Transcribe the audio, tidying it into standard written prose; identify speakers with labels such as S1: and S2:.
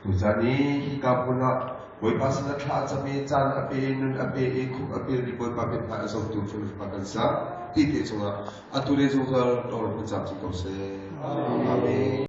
S1: Tuzan i hika hmun ah Bawipa sinah thla a cam i caan a pe i nun a pe i khuk a pil i Bawipa mithmai a zohtu cu kan sak ti te cungah atu le zungzal lawng kan caam ci ko seh. Amen.